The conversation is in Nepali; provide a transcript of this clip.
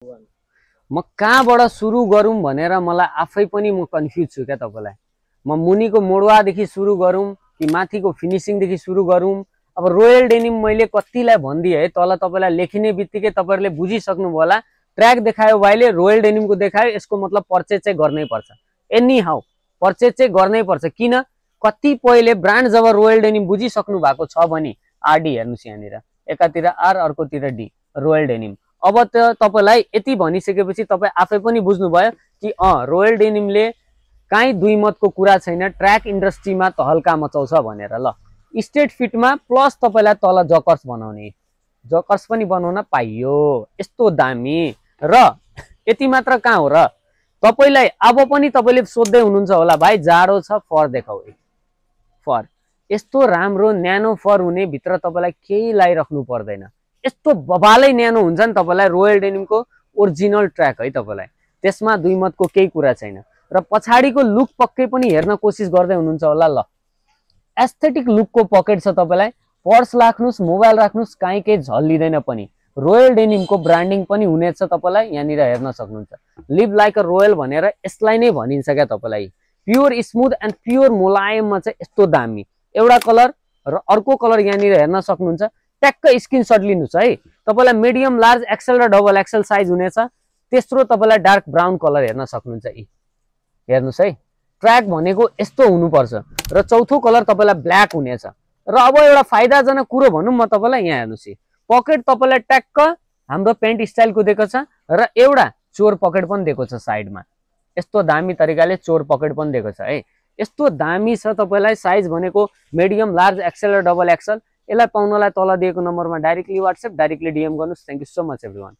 म कहाँबाट सुरु गरौँ भनेर मलाई आफै पनि म कन्फ्युज छु क्या तपाईलाई। म मुनिको मोडवादेखि सुरु गरौँ कि माथिको फिनिसिङदेखि सुरु गरौँ। अब रोयल डेनिम मैले कतिलाई भनिदिएँ है, तल तपाईलाई लेखिने बित्तिकै तपाईहरुले बुझिसक्नु होला। ट्र्याक देखायो भाइले, रोयल डेनिमको देखायो, यसको मतलब पर्चेज चाहिँ गर्नै पर्छ। एनी हाउ पर्चेज चाहिँ गर्नै पर्छ। किन? कतिपयले ब्रान्ड जब रोयल डेनिम बुझिसक्नु भएको छ भने आरडी हेर्नुस् यहाँनिर, एकातिर आर अर्कोतिर डी, रोयल डेनिम। अब त तपाईलाई यति भनिसकेपछि तपाई आफै पनि बुझ्नुभयो कि रोयल डेनिमले काहीँ दुई मतको कुरा छैन, ट्र्याक इन्डस्ट्रीमा तहल्का मचाउँछ भनेर। ल स्ट्रेट फिटमा प्लस तपाईलाई तल जकर्स बनाउने, जकर्स पनि बनाउन पाइयो, यस्तो दामी। र यति मात्र कहाँ हो र, तपाईलाई अब पनि तपाईले सोध्दै हुनुहुन्छ होला भाइ जाडो छ फर देखाऊ। फर यस्तो राम्रो न्यानो फर हुने भित्र तपाईलाई केही लाइराख्नु पर्दैन, यस्तो बबालै न्यानो हुन्छ नि तपाईलाई रोयल डेनिमको ओरिजिनल ट्र्याक है तपाईलाई, त्यसमा दुई मतको केही कुरा छैन। र पछाडीको लुक पक्कै पनि हेर्न कोसिस गर्दै हुनुहुन्छ होला। ल एस्थेटिक लुकको पकेट छ तपाईलाई, पर्स राख्नुस्, मोबाइल राख्नुस्, काहीँ केही झल्लिँदैन पनि। रोयल डेनिमको ब्रान्डिङ पनि हुनेछ तपाईलाई यहाँनिर हेर्न सक्नुहुन्छ। लिभ लाइक अ रोयल भनेर यसलाई नै भनिन्छ क्या तपाईलाई। प्योर स्मुथ एन्ड प्योर मुलायममा चाहिँ यस्तो दामी एउटा कलर र अर्को कलर यहाँनिर हेर्न सक्नुहुन्छ। ट्याक्क स्क्रिनशट लिनुस् है। तपाईलाई मिडियम, लार्ज, एक्सेल र डबल एक्सेल साइज हुनेछ। तेस्रो तपाईलाई डार्क ब्राउन कलर हेर्न सक्नुहुन्छ। हेर्नुस् है, ट्र्याक भनेको यस्तो हुनुपर्छ। र चौथो कलर तपाईलाई ब्ल्याक हुनेछ। र अब एउटा फाइदाजनक कुरो भनौँ म तपाईलाई, यहाँ हेर्नुस्, पकेट तपाईलाई ट्याक्क हाम्रो पेन्ट स्टाइलको दिएको छ र एउटा चोर पकेट पनि दिएको छ साइडमा। यस्तो दामी तरिकाले चोर पकेट पनि दिएको छ है। यस्तो दामी छ तपाईलाई। साइज भनेको मिडियम, लार्ज, एक्सेल र डबल एक्सेल। यसलाई पाउनलाई तल दिएको नम्बरमा डाइरेक्टली व्हाट्सएप, डाइरेक्टली डीएम गर्नुस्। Thank you so much everyone.